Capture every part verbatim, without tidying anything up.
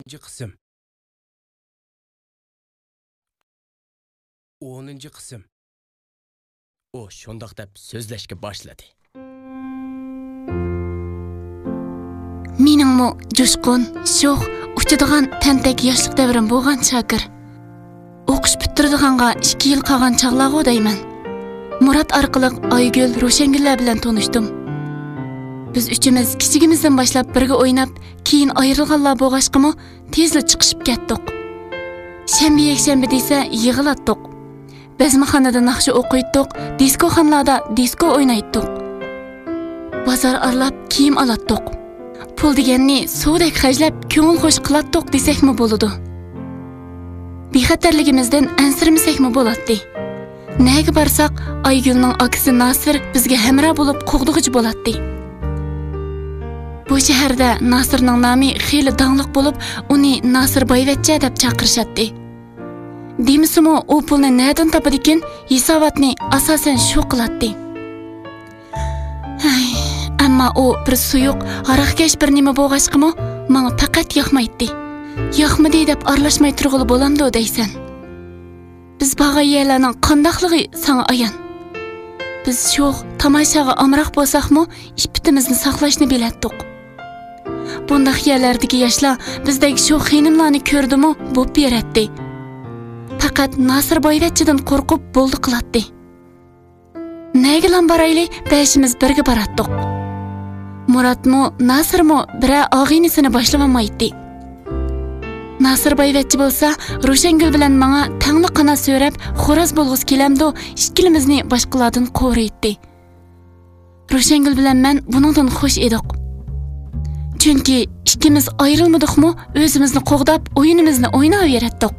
ئونىنچى قىسىم. ئونىنچى قىسىم. ئۇ شۇنداق دەپ سۆزلەشكە باشلىدى. مېنىڭمۇ جۇشقۇن، شوخ، ئۇچىدىغان تەنتەك ياشلىق دەۋرىم بولغان، شاكىر. ئوقۇش پۈتتۈرىدىغانغا ئىككى يىل قالغان چاغلارغۇ دەيمەن. مۇرات ئارقىلىق ئايگۈل، روشەنگۈللەر بىلەن تونۇشتۇم. بىز ئۈچىمىز كىچىكىمىزدىن باشلاپ بىرگە ئويناپ، كېيىن ئايرىلغانلار بولغاچقىمۇ، تېزلا چىقىشىپ كەتتۇق. شەنبە، يەكشەنبە دېسە يىغىلاتتۇق. بەزمىخانىدا ناخشا ئوقۇيتتۇق، دىسكوخانىلاردا دىسكو ئوينايتتۇق. بازار ئارىلاپ كىيىم ئالاتتۇق. پۇل دېگەننى سۇدەك خەجلەپ، كۆڭۈل خۇش قىلاتتۇق دېسەكمۇ بولىدۇ. بىخەتەرلىكىمىزدىن ئەنسىرىمىسەكمۇ بولاتتى. نەگە بارساق، ئايگۈلنىڭ ئاكىسى ناسىر بىزگە ھەمراھ بولۇپ قوغدىغۇچى بولاتتى. بۇ شەھەردە ناسىرنىڭ نامى خېلى داڭلىق بولۇپ، ئۇنى ناسىر بايۋەچچە دەپ چاقىرىشاتتى. دېمىسىمۇ، ئۇ پۇلنى نەدىن تاپىدىكىن، ھېساباتنى ئاساسەن شۇ قىلاتتى. ھەي، ئەمما ئۇ بىر سۇيۇق، ھاراقكەش بىر نېمە بولغاچقىمۇ، ماڭا پەقەت ياقمايتتى. ياقمىدى دەپ ئارىلاشماي تۇرغىلى بولامدۇ دەيسەن؟ بىز بارغان يەرلەرنىڭ قانداقلىقى ساڭا ئايان. بىز شوخ، تاماشاغا ئامراق بولساقمۇ، ئىپپىتىمىزنى ساقلاشنى بىلەتتۇق. بۇنداق يەرلەردىكى ياشلار بىزدەك شوخ خېنىملارنى كۆردىمۇ، بوپ بېرەتتى. پەقەت ناسىر بايۋەچچىدىن قورقۇپ بولدى قىلاتتى. نەگىلام بارايلى، بەشىمىز بىرگە باراتتۇق. مۇراتمۇ، ناسىرمۇ بىرەر ئاغىنىسىنى باشلىۋالمايتتى. ناسىر بايۋەچچە بولسا، روشەنگۈل بىلەن ماڭا تەڭلا قانات سۆرەپ، خوراز بولغۇسى كېلەمدۇ، ئىككىلىمىزنى باشقىلاردىن قورۇيتتى. روشەنگۈل بىلەن مەن بۇنىڭدىن خۇش ئىدۇق. چۈنكى ئىككىمىز ئايرىلمىدۇقمۇ، ئۆزىمىزنى قوغداپ، ئويۇنىمىزنى ئويناۋېرەتتۇق.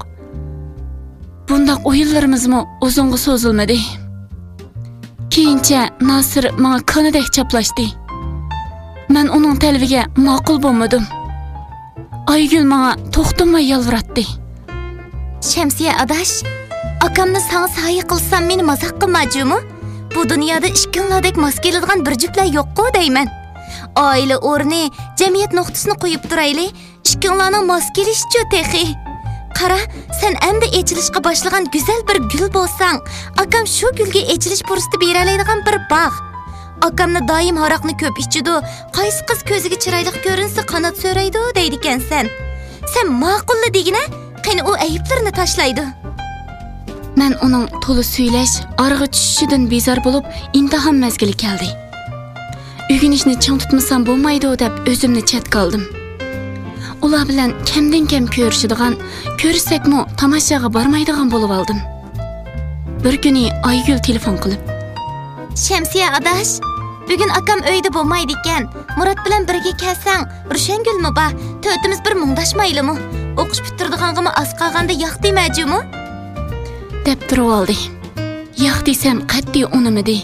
بۇنداق ئويۇنلىرىمىزمۇ ئۇزۇنغا سوزۇلمىدى. كېيىنچە ناسىر ماڭا كانىدەك چاپلاشتى. مەن ئۇنىڭ تەلىپىگە ماقۇل بولمىدىم. ئايگۈل ماڭا توختىماي يالۋۇراتتى. شەمسىيە ئاداش، ئاكامنى ساڭا سايە قىلسام، مېنى مازاق قىلما جۇمۇ. بۇ دۇنيادا ئىككىڭلاردەك ماس كېلىدىغان بىر جۈپلەر يوققۇ دەيمەن. ئائىلە ئورنى، جەمئىيەت نۇقتىسىنى قويۇپ تۇرايلى. ئىككىڭلارنىڭ ماس كېلىشىچۇ تېخى. قارا، سەن ئەمدى ئېچىلىشقا باشلىغان گۈزەل بىر گۈل بولساڭ، ئاكام شۇ گۈلگە ئېچىلىش پۇرسىتى بېرەلەيدىغان بىر باغ. ئاكامنى دائىم ھاراقنى كۆپ ئىچىدۇ، قايسى قىز كۆزىگە چىرايلىق كۆرۈنسە قانات سۆرەيدۇ دەيدىكەنسەن. سەن ماقۇللا دېگىنە، قېنى ئۇ ئەيىبلىرىنى تاشلايدۇ. مەن ئۇنىڭ تولا سۈيلەش، ئارىغا چۈشۈشىدىن بىزار بولۇپ، ئىمتىھان مەزگىلى كەلدى. ئۆگىنىشنى چىڭ تۇتمىسام بولمايدۇ دەپ ئۆزۈمنى چەتكە ئالدىم. ئۇلار بىلەن كەمدىن كەم كۆرۈشىدىغان، كۆرۈشسەكمۇ تاماشاغا بارمايدىغان بولۇۋالدىم. بىر كۈنى ئايگۈل تېلېفون قىلىپ، شەمسىيە ئاداش، بۈگۈن ئاكام ئۆيدە بولمايدىكەن. مۇرات بىلەن بىرگە كەلسەڭ، روشەنگۈلمۇ بار، تۆتىمىز بىر مۇڭداشمايلىمۇ؟ ئوقۇش پۈتتۈرىدىغانغىمۇ ئاز قالغاندا ياق دېمە جۇمۇ؟ دەپ تۇرۇۋالدى. ياق دېسەم قەتئىي ئۇنىمىدى.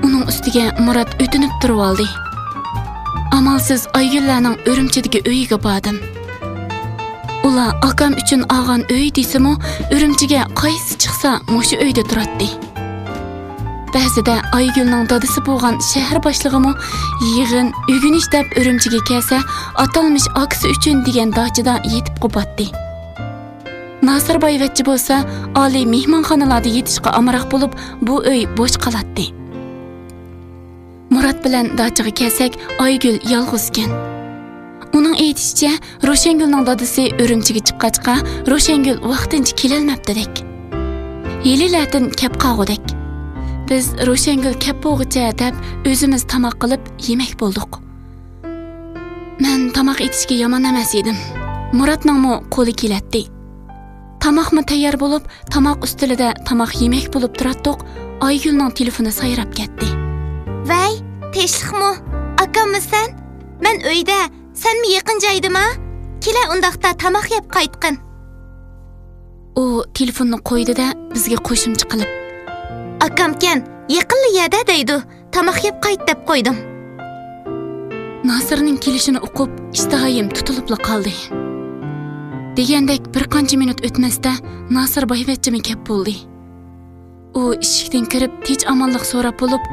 ئۇنىڭ ئۈستىگە مۇرات ئۆتۈنۈپ تۇرۇۋالدى. ئامالسىز ئايگۈللەرنىڭ ئۈرۈمچىدىكى ئۆيىگە باردىم. ئۇلار ئاكام ئۈچۈن ئالغان ئۆي دېسىمۇ، ئۈرۈمچىگە قايسى چىقسا مۇشۇ ئۆيدە تۇراتتى. بەزىدە ئايگۈلنىڭ دادىسى بولغان شەھەر باشلىقىمۇ يىغىن، ئۆگىنىش دەپ ئۈرۈمچىگە كەلسە، ئاتالمىش ئاكىسى ئۈچۈن دېگەن داچىدا يېتىپ قوپاتتى. ناسىر بايۋەچچە بولسا، ئالىي مېھمانخانىلاردا يېتىشقا ئامراق بولۇپ، بۇ ئۆي بوش قالاتتى. مۇرات بىلەن داچىغا كەلسەك، ئايگۈل يالغۇزكەن. ئۇنىڭ ئېيتىشىچە، روشەنگۈلنىڭ دادىسى ئۈرۈمچىگە چىققاچقا، روشەنگۈل ۋاقتىنچە كېلەلمەپتىدەك. ھېلىلەردىن كەپ قالغۇدەك. بىز روشەنگۈل كەپ بولغۇچە دەپ، ئۆزىمىز تاماق قىلىپ يېمەك بولدۇق. مەن تاماق ئېتىشكە يامان ئەمەس ئىدىم. مۇراتنىڭمۇ قولى كېلەتتى. تاماقمۇ تەييار بولۇپ، تاماق ئۈستىلىدە تاماق يېمەك بولۇپ تۇراتتۇق، ئايگۈلنىڭ تېلېفونى سايراپ كەتتى. ۋەي، تىنچلىقمۇ؟ ئاكاممۇ سەن؟ مەن ئۆيدە، سەنمۇ يېقىن جايدىما؟ كېلە ئۇنداقتا تاماق يەپ قايتقىن. ئۇ تېلېفوننى قويدى-دە، بىزگە قوشۇمچە قىلىپ، ئاكامكەن، يېقىنلا يەردە دەيدۇ. تاماق يەپ قايت دەپ قويدۇم. ناسىرنىڭ كېلىشىنى ئۇقۇپ، ئىشتىھايىم تۇتۇلۇپلا قالدى. دېگەندەك بىر قانچە مىنۇت ئۆتمەستە، ناسىر بايۋەچچىمۇ كەپ بولدى. ئۇ ئىشىكتىن كىرىپ، تىنچ-ئامانلىق سوراپ بولۇپ،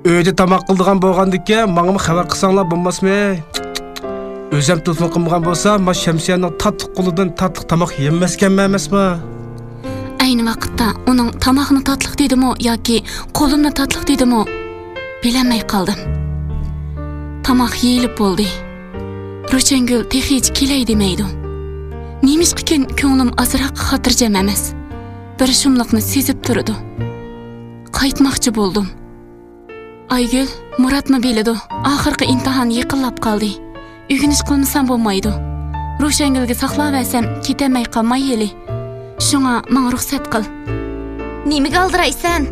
ئۆيدە تاماق قىلىدىغان بولغاندىكىن، ماڭىمۇ خەۋەر قىلساڭلار بولماسمۇ؟ ئۆزۈم تېلېفون قىلمىغان بولسام، ما شەمسىيەنىڭ تاتلىق قولىدىن تاتلىق تاماق يېمەسكەنمەن ئەمەسمۇ؟ ئەينى ۋاقىتتا ئۇنىڭ تاماقنى تاتلىق دېدىمۇ ياكى قولۇمنى تاتلىق دېدىمۇ، بىلەلمەي قالدىم. تاماق يېيىلىپ بولدى. روشەنگۈل تېخىچە كېلەي دېمەيدۇ. نېمىشقىكىن كۆڭلۈم ئازراق خاتىرجەم ئەمەس. بىر شۇملۇقنى سېزىپ تۇرىدۇ. قايتماقچى بولدۇم. ئايگۈل، مۇراتمۇ بىلىدۇ، ئاخىرقى ئىمتىھان يېقىنلاپ قالدى. ئۆگىنىش قىلمىسام بولمايدۇ. روشەنگۈلگە ساقلاۋەرسەم، كېتەلمەي قالماي ھېلى. شۇڭا ماڭا رۇخسەت قىل. نېمىگە ئالدىرايسەن؟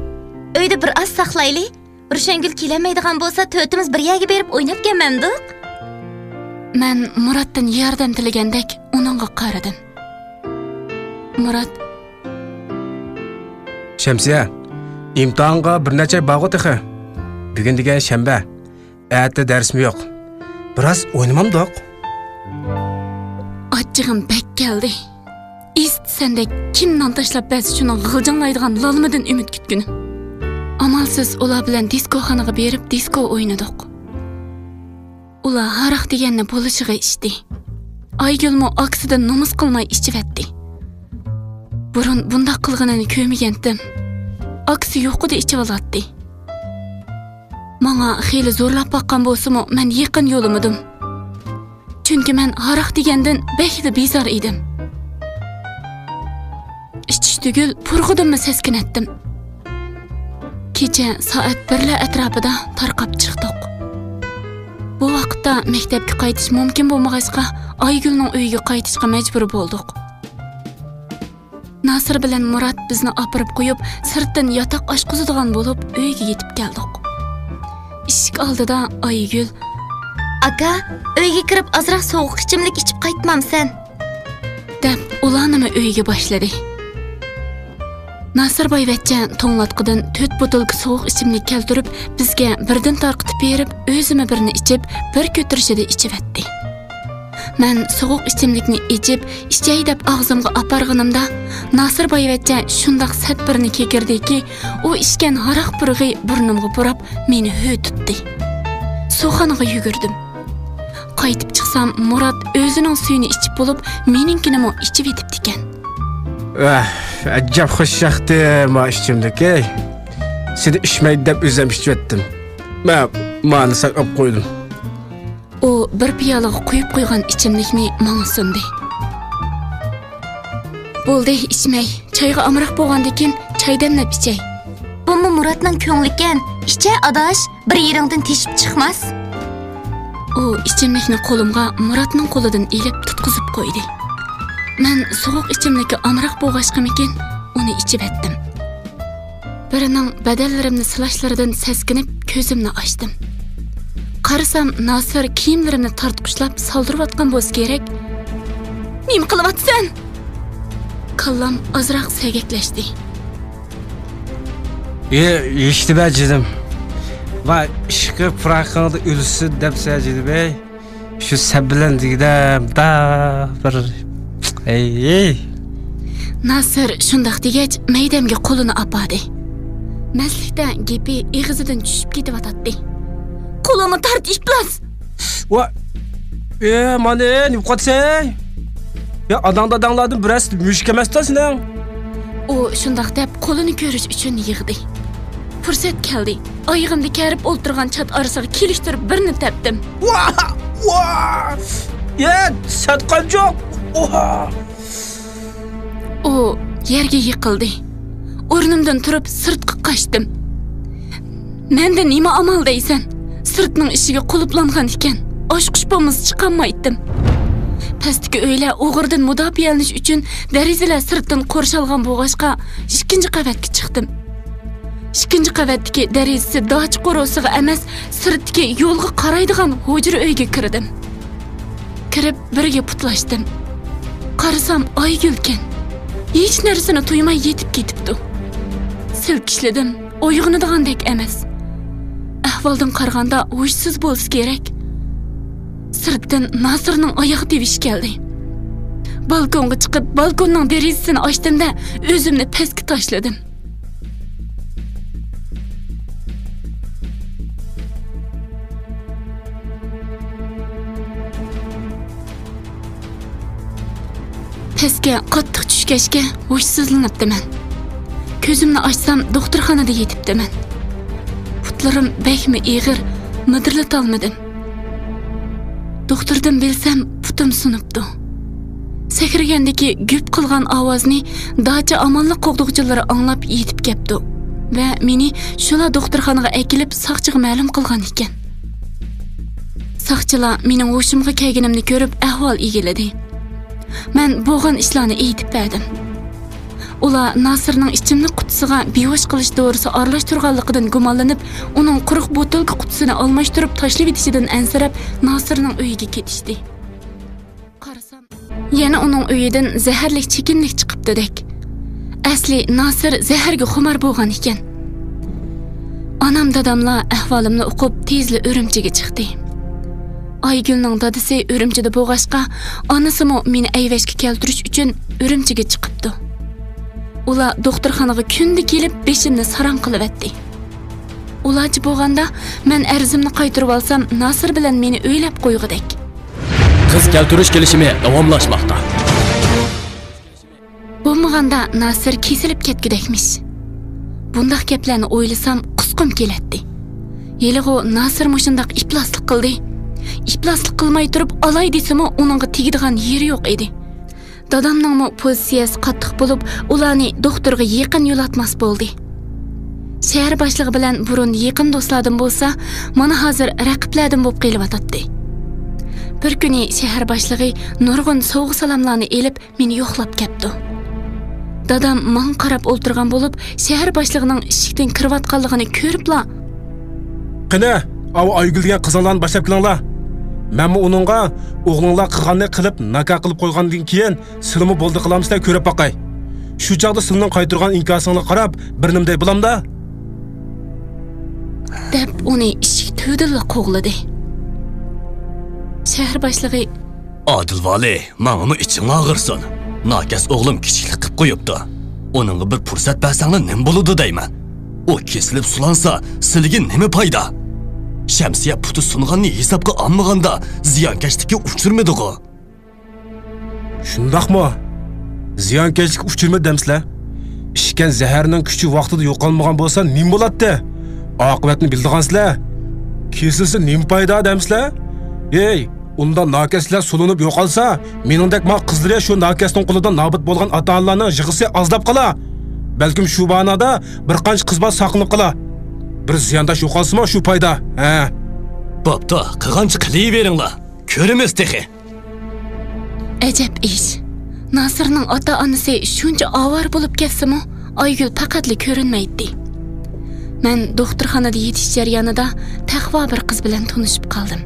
ئۆيدە بىر ئاز ساقلايلى. روشەنگۈل كېلەلمەيدىغان بولسا، تۆتىمىز بىر يەرگە بېرىپ ئويناپ كەلمەمدۇق؟ مەن مۇراتتىن ياردەم تىلىگەندەك ئۇنىڭغا قارىدىم. مۇرات. شەمسىيە، ئىمتىھانغا بىر نەچچە ئاي بارغۇ تېخى. بۈگۈن دېگەن شەنبە. ئەتە دەرسمۇ يوق. بىراز ئوينىمامدۇق؟ ئاچچىقىم بەك كەلدى. ئىستىسەندەك كىم نان تاشلاپ بەرسە شۇنىڭ غىلجىڭلايدىغان لالمىدىن ئۈمىد كۈتكىنىم. ئامالسىز ئۇلار بىلەن دىسكوخانىغا بېرىپ دىسكو ئوينىدۇق. ئۇلار ھاراق دېگەننى بولۇشىغا ئىچتى. ئايگۈلمۇ ئاكىسىدىن نومۇس قىلماي ئىچىۋەتتى. بۇرۇن بۇنداق قىلغىنىنى كۆرمىگەنتىم. ئاكىسى يوقىدا ئىچىۋالاتتى. ماڭا خېلى زورلاپ باققان بولسىمۇ، مەن يېقىن يولىمىدىم. چۈنكى مەن ھاراق دېگەندىن بەكلا بىزار ئىدىم. ئىچىش تۈگۈل، پۇرىقىدىنمۇ سەسكىنەتتىم. كېچە سائەت بىرلەر ئەتراپىدا تارقاپ چىقتۇق. بۇ ۋاقىتتا مەكتەپكە قايتىش مۇمكىن بولمىغاچقا، ئايگۈلنىڭ ئۆيىگە قايتىشقا مەجبۇر بولدۇق. ناسىر بىلەن مۇرات بىزنى ئاپىرىپ قويۇپ، سىرتتىن ياتاق ئاچقۇزىدىغان بولۇپ، ئۆيگە يېتىپ كەلدۇق. ئىشىك ئالدىدا ئايگۈل، «ئاكا، ئۆيگە كىرىپ ئازراق سوغۇق ئىچىملىك ئىچىپ قايتمامسەن؟» دەپ، ئۇلارنىمۇ ئۆيگە باشلىدى. ناسىر بايۋەچچە توڭلاتقۇدىن تۆت بوتۇلكا سوغۇق ئىچىملىك كەلتۈرۈپ، بىزگە بىردىن تارقىتىپ بېرىپ، ئۆزىمۇ بىرنى ئىچىپ، بىر كۆتۈرۈشىدە ئىچىۋەتتى. مەن سوغۇق ئىچىملىكنى ئېچىپ، ئىچەي دەپ ئاغزىمغا ئاپارغىنىمدا، ناسىر بايۋەچچە شۇنداق سەت بىرنى كېكىردىكى، ئۇ ئىچكەن ھاراق پۇرىقى بۇرنۇمغا پۇراپ، مېنى ھۆ تۇتتى. سۇخانىغا يۈگۈردۈم. قايتىپ چىقسام، مۇرات ئۆزىنىڭ سۈيىنى ئىچىپ بولۇپ، مېنىڭكىنىمۇ ئىچىۋېتىپتىكەن. ۋاھ، ئەجەب خۇش ياقتى ما ئىچىملىك، ئەي. سېنى ئىچمەيدۇ دەپ ئۆزۈم ئىچىۋەتتىم. مەن مانى ساقلاپ قويدۇم. ئۇ بىر پىيالىغا قۇيۇپ قويغان ئىچىملىكنى ماڭا سۇندى. بولدى، ئىچمەي. چايغا ئامراق بولغاندىكىن چاي دەملەپ ئىچەي. بۇمۇ مۇراتنىڭ كۆڭلىكەن. ئىچە، ئاداش، بىر يېرىڭدىن تېشىپ چىقماس. ئۇ ئىچىملىكنى قولۇمغا مۇراتنىڭ قولىدىن ئېلىپ تۇتقۇزۇپ قويدى. مەن سوغۇق ئىچىملىككە ئامراق بولغاچقىمىكىن، ئۇنى ئىچىۋەتتىم. بىرىنىڭ بەدەنلىرىمنى سىلاشلىرىدىن سەسكىنىپ، كۆزۈمنى ئاچتىم. قارىسام، ناسىر كىيىملىرىمنى تارتقۇچلاپ سالدۇرۇۋاتقان بولسا كېرەك. نېمە قىلىۋاتىسەن؟ كاللام ئازراق سەگەكلەشتى. ئى، يېشىتىۋە جېنىم. ۋاي، ئىشقى پىراقىڭدا ئۆلسۇن دەپسە جېنىم، ئەي. شۇ سەن بىلەن دېگىدە، دا بىر، ئەي، ئەي. ناسىر شۇنداق دېگەچ، مەيدەمگە قولىنى ئاپاردى. مەستلىكتە گېپى ئېغىزىدىن چۈشۈپ كېتىۋاتاتتى. قولۇڭنى تارت، ئىپلاس! ۋا، ئە، مانا، نېمە قىلىۋاتىسەن؟ يا، ئاناڭ داداڭلاردىن بىرەرسى مۈشۈك ئەمەستە سېنىڭ. ئۇ شۇنداق دەپ قولىنى كۆرۈش ئۈچۈن يىغدى. پۇرسەت كەلدى. ئايىغىمدا كەرىپ ئولتۇرغان چات ئارىسىغا كېلىشتۈرۈپ بىرنى تەپتىم. ۋا! ۋا! يە، سەت قانچۇق! ۋا! ئۇ يەرگە يىقىلدى. ئورنۇمدىن تۇرۇپ سىرتقا قاچتىم. مەندە نېمە ئامال دەيسەن؟ سىرتنىڭ ئىشىكى قۇلۇپلانغان ئىكەن. ئاچقۇچ بولمىسا چىقالمايتتىم. پەستىكى ئۆيلەر ئوغرىدىن مۇداپىئەلىنىش ئۈچۈن دېرىزىلەر سىرتتىن قورشالغان بولغاچقا، ئىككىنچى قەۋەتكە چىقتىم. ئىككىنچى قەۋەتتىكى دېرىزىسى داچا قورۇسىغا ئەمەس، سىرتتىكى يولغا قارايدىغان ھۇجرا ئۆيگە كىردىم. كىرىپ بىرگە پۇتلاشتىم. قارىسام، ئايگۈلكەن. ھېچ نەرسىنى تۇيماي يېتىپ كېتىپتۇ. سىلكىشلىدىم، ئويغىنىدىغاندەك ئەمەس. ئەھۋالدىن قارىغاندا ھوشسىز بولسا كېرەك. سىرتتىن ناسىرنىڭ ئاياغ تىۋىشى كەلدى. بالكونغا چىقىپ، بالكوننىڭ دېرىزىسىنى ئاچتىم-دە، ئۆزۈمنى پەسكە تاشلىدىم. پەسكە قاتتىق چۈشكەچكە ھوشسىزلىنىپتىمەن. كۆزۈمنى ئاچسام، دوختۇرخانىدا يېتىپتىمەن. پۇتلىرىم بەكمۇ ئېغىر، مىدىرلىتالمىدىم. دوختۇردىن بىلسەم، پۇتۇم سۇنۇپتۇ. سەكرىگەندىكى گۈپ قىلغان ئاۋازنى داچا ئامانلىق قوغدىغۇچىلىرى ئاڭلاپ يېتىپ كەپتۇ ۋە مېنى شۇلا دوختۇرخانىغا ئەكېلىپ ساقچىغا مەلۇم قىلغان ئىكەن. ساقچىلار مېنىڭ ھوشۇمغا كەلگىنىمنى كۆرۈپ ئەھۋال ئىگىلىدى. مەن بولغان ئىشلارنى ئېيتىپ بەردىم. ئۇلار ناسىرنىڭ ئىچىملىك قۇتىسىغا بىھوش قىلىش دورىسى ئارىلاشتۇرغانلىقىدىن گۇمانلىنىپ، ئۇنىڭ قۇرۇق بوتۇلكا قۇتىسىنى ئالماشتۇرۇپ تاشلىۋېتىشىدىن ئەنسىرەپ، ناسىرنىڭ ئۆيىگە كېتىشتى. قارىسام، يەنە ئۇنىڭ ئۆيىدىن زەھەرلىك چېكىملىك چىقىپتۇدەك. ئەسلى ناسىر زەھەرگە خۇمار بولغان ئىكەن. ئانام داداملار ئەھۋالىمنى ئۇقۇپ، تېزلا ئۈرۈمچىگە چىقتى. ئايگۈلنىڭ دادىسى ئۈرۈمچىدە بولغاچقا، ئانىسىمۇ مېنى ئەيۋەشكە كەلتۈرۈش ئۈچۈن ئۈرۈمچىگە چىقىپتۇ. ئۇلار دوختۇرخانىغا كۈندە كېلىپ، بېشىمنى ساراڭ قىلىۋەتتى. ئۇلارچە بولغاندا، مەن ئەرزىمنى قايتۇرۇۋالسام، ناسىر بىلەن مېنى ئۆيلەپ قويغۇدەك. قىز كەلتۈرۈش كېلىشىمى داۋاملاشماقتا. بولمىغاندا ناسىر كېسىلىپ كەتكۈدەكمىش. بۇنداق گەپلەرنى ئويلىسام، قۇسقۇم كېلەتتى. ھېلىغۇ ناسىر مۇشۇنداق ئىپلاسلىق قىلدى. ئىپلاسلىق قىلماي تۇرۇپ ئالاي دېسىمۇ، ئۇنىڭغا تېگىدىغان يېرى يوق ئىدى. دادامنىڭمۇ پوزىتسىيەسى قاتتىق بولۇپ، ئۇلارنى دوختۇرغا يېقىن يولاتماس بولدى. شەھەر باشلىقى بىلەن بۇرۇن يېقىن دوستلاردىن بولسا، مانا ھازىر رەقىبلەردىن بولۇپ قېلىۋاتاتتى. بىر كۈنى شەھەر باشلىقى نۇرغۇن سوۋغا-سالاملارنى ئېلىپ، مېنى يوقلاپ كەپتۇ. دادام ماڭا قاراپ ئولتۇرغان بولۇپ، شەھەر باشلىقىنىڭ ئىشىكتىن كىرىۋاتقانلىقىنى كۆرۈپلا، قېنى، ئاۋۇ ئايگۈل دېگەن قىزىڭلارنى باشلاپ كېلىڭلار. مەنمۇ ئۇنىڭغا ئوغلۇڭلار قىلغاننى قىلىپ، ناكار قىلىپ قويغاندىن كېيىن، سىلىمۇ بولدى قىلامسىلەر، كۆرۈپ باقاي. شۇ چاغدا سىلىنىڭ قايتۇرغان ئىنكاسىڭلارغا قاراپ، بىر نېمە دەي بولامدا؟ دەپ ئۇنى ئىشىك تۈۋىدىنلا قوغلىدى. شەھەر باشلىقى، ئادىل ۋالىي، ماڭىمۇ ئىچىڭ ئاغرىسۇن. ناكەس ئوغلۇم كىچىكلىك قىپ قويۇپتۇ. ئۇنىڭغا بىر پۇرسەت بەرسەڭلار نېمە بولىدۇ دەيمەن. ئۇ كېسىلىپ سۇلانسا، سىلىگە نېمە پايدا؟ شەمسىيە پۇتى سۇنغاننى ھېسابقا ئالمىغاندا، زىيانكەشلىككە ئۇچرىمىدىغۇ. شۇنداقمۇ؟ زىيانكەشلىككە ئۇچرىمىدى دەمسىلەر؟ ئىچكەن زەھەرنىڭ كۈچى ۋاقتىدا يوقالمىغان بولسا نېمە بولاتتى؟ ئاقىۋەتنى بىلىدىغانسىلەر؟ كېسىلسە نېمە پايدا دەمسىلەر؟ ھېي، ئۇنداق ناكەسلەر سولىنىپ يوقالسا، مېنىڭدەك ما قىزلىرى شۇ ناكەسنىڭ قولىدا نابۇت بولغان ئاتا-ئانىلارنىڭ يىغىسى ئازلاپ قالا. بەلكىم شۇ باھانىدا بىر قانچە قىز بالا ساقلىنىپ قالا. بىر زىيانداش يوقالسىمۇ شۇ پايدا، ھە؟ بوپتۇ، قىلغانچە قىلىۋېرىڭلار. كۆرىمىز تېخى. ئەجەب ئىش. ناسىرنىڭ ئاتا-ئانىسى شۇنچە ئاۋارە بولۇپ كەتسىمۇ، ئايگۈل پەقەتلا كۆرۈنمەيتتى. مەن دوختۇرخانىدا يېتىش جەريانىدا تەقۋا بىر قىز بىلەن تونۇشۇپ قالدىم.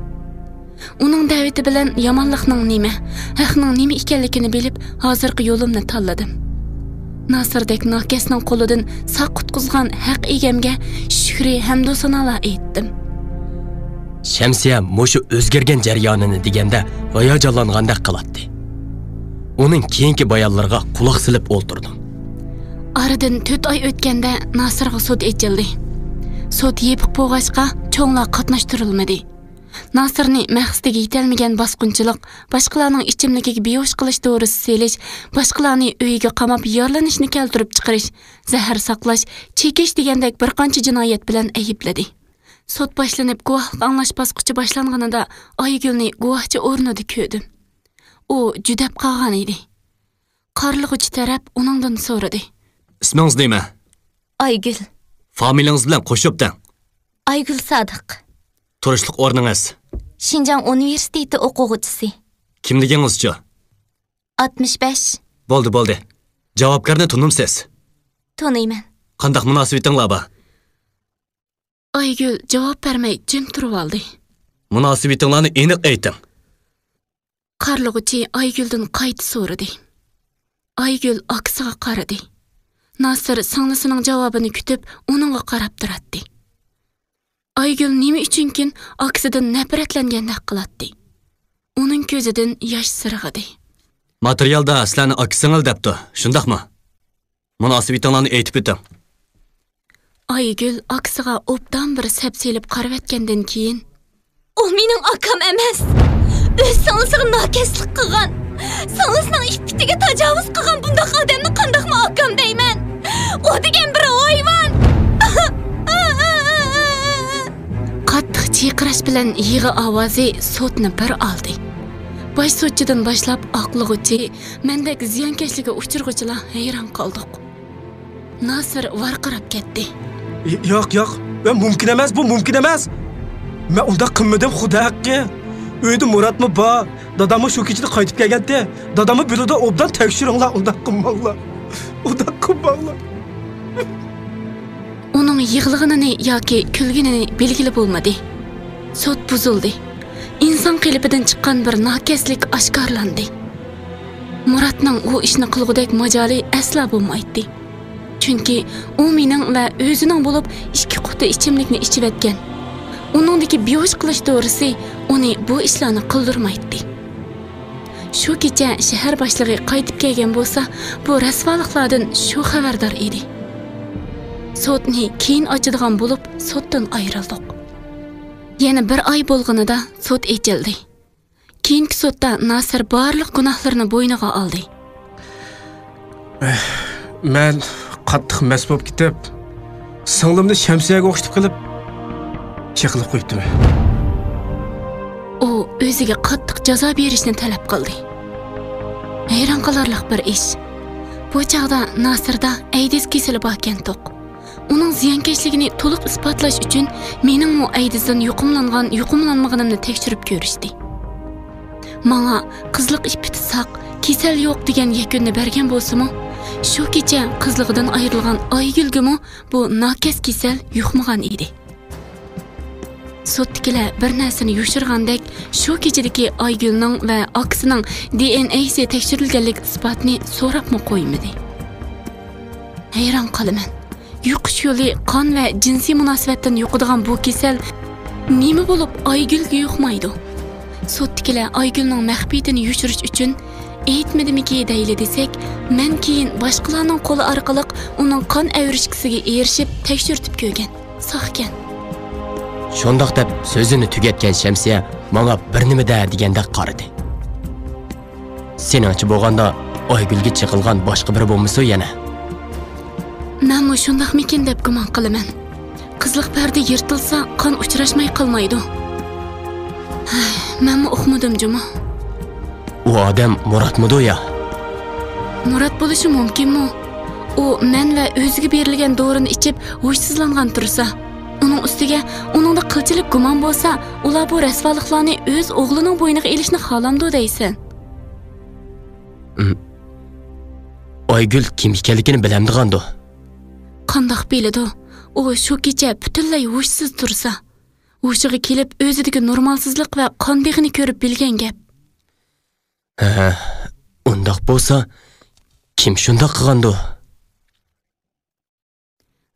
ئۇنىڭ دەۋىتى بىلەن يامانلىقنىڭ نېمە، ھەقنىڭ نېمە ئىكەنلىكىنى بىلىپ، ھازىرقى يولۇمنى تاللىدىم. ناسىردەك ناكەسنىڭ قولىدىن ساق قۇتقۇزغان ھەق ئىگەمگە شۈكرى ھەمدۇسانالار ئېيتتىم. شەمسىيە مۇشۇ ئۆزگەرگەن جەريانىنى دېگەندە ھاياجانلانغاندەك قىلاتتى. ئۇنىڭ كېيىنكى بايانلىرىغا قۇلاق سېلىپ ئولتۇردۇم. ئارىدىن تۆت ئاي ئۆتكەندە ناسىرغا سوت ئېچىلدى. سوت يېپىق بولغاچقا، چوڭلار قاتناشتۇرۇلمىدى. ناسىرنى مەقسىتىگە يېتەلمىگەن باسقۇنچىلىق، باشقىلارنىڭ ئىچىملىكىگە بىھوش قىلىش دورىسى سېلىش، باشقىلارنى ئۆيىگە قاماپ يارىلىنىشنى كەلتۈرۈپ چىقىرىش، زەھەر ساقلاش، چېكىش دېگەندەك بىر قانچە جىنايەت بىلەن ئەيىبلىدى. سوت باشلىنىپ، گۇۋاھلىق ئاڭلاش باسقۇچى باشلانغىنىدا ئايگۈلنى گۇۋاھچى ئورنىدا كۆردۈم. ئۇ جۈدەپ قالغان ئىدى. قارىلىغۇچى تەرەپ ئۇنىڭدىن سورىدى. ئىسمىڭىز نېمە؟ ئايگۈل. فامىلىڭىز بىلەن قوشۇپ دەڭ. ئايگۈل سادىق. تۇرۇشلۇق ئورنىڭىز؟ شىنجاڭ ئۇنىۋېرسىتېتى ئوقۇغۇچىسى. كىملىكىڭىزچۇ؟ ئاتمىش بەش. بولدى، بولدى. جاۋابكارنى تونۇمسىز؟ تونۇيمەن. قانداق مۇناسىۋىتىڭلار بار؟ ئايگۈل جاۋاب بەرمەي جىم تۇرۇۋالدى. مۇناسىۋىتىڭلارنى ئېنىق ئېيتىڭ. قارىلىغۇچى ئايگۈلدىن قايتا سورىدى. ئايگۈل ئاكىسىغا قارىدى. ناسىر سىڭلىسىنىڭ جاۋابىنى كۈتۈپ، ئۇنىڭغا قاراپ تۇراتتى. ئايگۈل نېمە ئۈچۈنكىن ئاكىسىدىن نەپرەتلەنگەندەك قىلاتتى. ئۇنىڭ كۆزىدىن ياش سىرغىدى. ماتېرىيالدا سىلەرنى ئاكىسىڭىل دەپتۇ، شۇنداقمۇ؟ مۇناسىۋىتىڭلارنى ئېيتىپ ئۆتۈڭ. ئايگۈل ئاكىسىغا ئوبدان بىر سەپسېلىپ قارىۋەتكەندىن كېيىن، ئۇ مېنىڭ ئاكام ئەمەس. ئۆز سىڭلىسىغا ناكەسلىك قىلغان. سىڭلىسىنىڭ ئىپپىتىگە تاجاۋۇز قىلغان بۇنداق ئادەمنى قانداقمۇ ئاكام دەيمەن؟ ئۇ دېگەن بىر ھايۋان! قاتتىق چىرقىراش بىلەن يىغا ئاۋازى سوتنى بىر ئالدى. باش سوتچىدىن باشلاپ ئاقلىغۇچى، مەندەك زىيانكەشلىككە ئۇچرىغۇچىلار ھەيران قالدۇق. ناسىر ۋارقىراپ كەتتى. ي-، ياق، ياق. يا، مۇمكىن ئەمەس، بۇ مۇمكىن ئەمەس. مەن ئۇنداق قىلمىدىم، خۇدا ھەققى. ئۆيدە مۇراتمۇ بار. داداممۇ شۇ كېچىدە قايتىپ كەلگەنتى. داداممۇ بىلىدۇ، ئوبدان تەكشۈرۈڭلار، ئۇنداق قىلماڭلار. ئۇنداق قىلماڭلار. ئۇنىڭ يىغلىغىنىنى ياكى كۈلگىنىنى بىلگىلى بولمىدى. سوت بۇزۇلدى. ئىنسان قېلىپىدىن چىققان بىر ناكەسلىك ئاشكارىلاندى. مۇراتنىڭ ئۇ ئىشنى قىلغۇدەك ماجالى ئەسلا بولمايتتى. چۈنكى ئۇ مېنىڭ ۋە ئۆزىنىڭ بولۇپ ئىككى قۇتا ئىچىملىكنى ئىچىۋەتكەن. ئۇنىڭدىكى بىھوش قىلىش دورىسى ئۇنى بۇ ئىشلارنى قىلدۇرمايتتى. شۇ كېچە شەھەر باشلىقى قايتىپ كەلگەن بولسا، بۇ رەسۋالىقلاردىن شۇ خەۋەردار ئىدى. سوتنى كېيىن ئاچىدىغان بولۇپ، سوتتىن ئايرىلدۇق. يەنە بىر ئاي بولغىنىدا سوت ئېچىلدى. كېيىنكى سوتتا ناسىر بارلىق گۇناھلىرىنى بوينىغا ئالدى. مەن قاتتىق مەست بولۇپ كېتىپ، سىڭلىمنى شەمسىيەگە ئوخشىتىپ قېلىپ، چېقىلىپ قويۇپتىمەن. ئۇ ئۆزىگە قاتتىق جازا بېرىشنى تەلەپ قىلدى. ھەيران قالارلىق بىر ئىش، بۇ چاغدا ناسىردا ئەيدىز كېسىلى باركەنتۇق. ئۇنىڭ زىيانكەشلىكىنى تولۇق ئىسپاتلاش ئۈچۈن مېنىڭمۇ ئەيدىزدىن يۇقۇملانغان، يۇقۇملانمىغىنىمنى تەكشۈرۈپ كۆرۈشتى. ماڭا قىزلىق ئىپپىتى ساق، كېسەل يوق دېگەن يەكۈننى بەرگەن بولسىمۇ، شۇ كېچە قىزلىقىدىن ئايرىلغان ئايگۈلگىمۇ بۇ ناكەس كېسەل يۇقمىغان ئىدى. سوتتىكىلەر بىر نەرسىنى يوشۇرغاندەك، شۇ كېچىدىكى ئايگۈلنىڭ ۋە ئاكىسىنىڭ دى ئېن ئېيسى تەكشۈرۈلگەنلىك ئىسپاتىنى سوراپمۇ قويمىدى. ھەيران قالىمەن. يۇقۇش يولى قان ۋە جىنسىي مۇناسىۋەتتىن يۇقىدىغان بۇ كېسەل نېمە بولۇپ ئايگۈلگە يۇقمايدۇ؟ سوتتىكىلەر ئايگۈلنىڭ مەخپىيىتىنى يوشۇرۇش ئۈچۈن ئېيتمىدىمىكى دەيلى دېسەك، مەن كېيىن باشقىلارنىڭ قولى ئارقىلىق ئۇنىڭ قان ئەۋرىشكىسىگە ئېرىشىپ تەكشۈرتۈپ كۆرگەن. ساقكەن. شۇنداق دەپ سۆزىنى تۈگەتكەن شەمسىيە ماڭا بىر نېمە دە دېگەندەك قارىدى. سېنىڭچە بولغاندا، ئايگۈلگە چېقىلغان باشقا بىرى بولمىسۇن يەنە؟ مەنمۇ شۇنداقمىكىن دەپ گۇمان قىلىمەن. قىزلىق پەردە يىرتىلسا، قان ئۇچراشماي قالمايدۇ. ھەي، مەنمۇ ئۇقمىدىم جۇمۇ. ئۇ ئادەم مۇراتمىدۇ يا؟ مۇرات بولۇشى مۇمكىنمۇ؟ ئۇ مەن ۋە ئۆزىگە بېرىلگەن دورىنى ئىچىپ ھوشسىزلانغان تۇرسا، ئۇنىڭ ئۈستىگە ئۇنىڭدا قىلچىلىك گۇمان بولسا، ئۇلار بۇ رەسۋالىقلارنى ئۆز ئوغلىنىڭ بوينىغا ئېلىشنى خالامدۇ دەيسەن؟ ئايگۈل كىم ئىكەنلىكىنى بىلەمدىغاندۇ؟ قانداق بىلىدۇ؟ ئۇ شۇ كېچە پۈتۈنلەي ھوشسىز تۇرسا، ھوشىغا كېلىپ ئۆزىدىكى نورمالسىزلىق ۋە قان بېغىنى كۆرۈپ بىلگەن گەپ. ھە، ئۇنداق بولسا، كىم شۇنداق قىلغاندۇ؟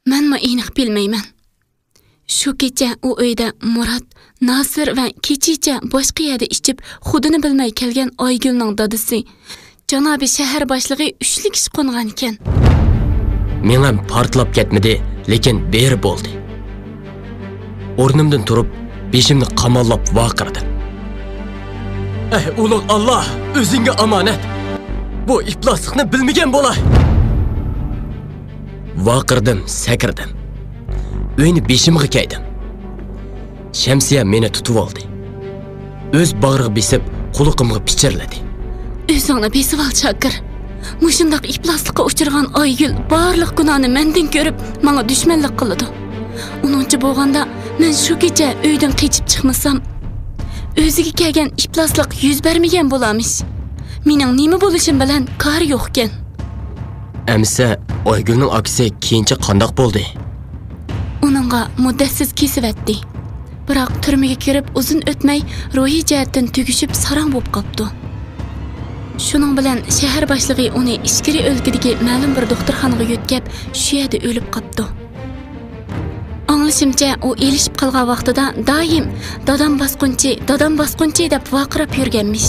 مەنمۇ ئېنىق بىلمەيمەن. شۇ كېچە ئۇ ئۆيدە مۇرات، ناسىر ۋە كېچىچە باشقا يەردە ئىچىپ، خۇدىنى بىلمەي كەلگەن ئايگۈلنىڭ دادىسى، جانابىي شەھەر باشلىقى ئۈچلۈك ئىش قونغانىكەن. مېڭەم پارتلاپ كەتمىدى، لېكىن بىر بولدى. ئورنۇمدىن تۇرۇپ، بېشىمنى قاماللاپ ۋارقىرىدىم. ئەي ئۇلۇغ ئاللا، ئۆزۈڭگە ئامانەت! بۇ ئىپلاسلىقنى بىلمىگەن بولاي! ۋارقىرىدىم، سەكرىدىم. ئۆينى بېشىمغا كەيدىم. شەمسىيە مېنى تۇتۇۋالدى. ئۆز باغرىغا بېسىپ، قۇلىقىمغا پىچىرلىدى. ئۆزۈڭنى بېسىۋال، شاكىر. مۇشۇنداق ئىپلاسلىققا ئۇچرىغان ئايگۈل بارلىق گۇناھنى مەندىن كۆرۈپ، ماڭا دۈشمەنلىك قىلىدۇ. ئۇنىڭچە بولغاندا، مەن شۇ كېچە ئۆيدىن قېچىپ چىقمىسام، ئۆزىگە كەلگەن ئىپلاسلىق يۈز بەرمىگەن بولارمىش. مېنىڭ نېمە بولۇشۇم بىلەن كارى يوقكەن. ئەمىسە، ئايگۈلنىڭ ئاكىسى كېيىنچە قانداق بولدى؟ ئۇنىڭغا مۇددەتسىز كېسىۋەتتى. بىراق تۈرمىگە كىرىپ ئۇزۇن ئۆتمەي روھىي جەھەتتىن تۈگىشىپ ساراڭ بولۇپ قاپتۇ. شۇنىڭ بىلەن شەھەر باشلىقى ئۇنى ئىچكىرى ئۆلكىدىكى مەلۇم بىر دوختۇرخانىغا يۆتكەپ، شۇ يەردە ئۆلۈپ قاپتۇ. ئاڭلىشىمچە، ئۇ ئېلىشىپ قالغان ۋاقتىدا دائىم «دادام باسقۇنچى، دادام باسقۇنچى» دەپ ۋارقىراپ يۈرگەنمىش.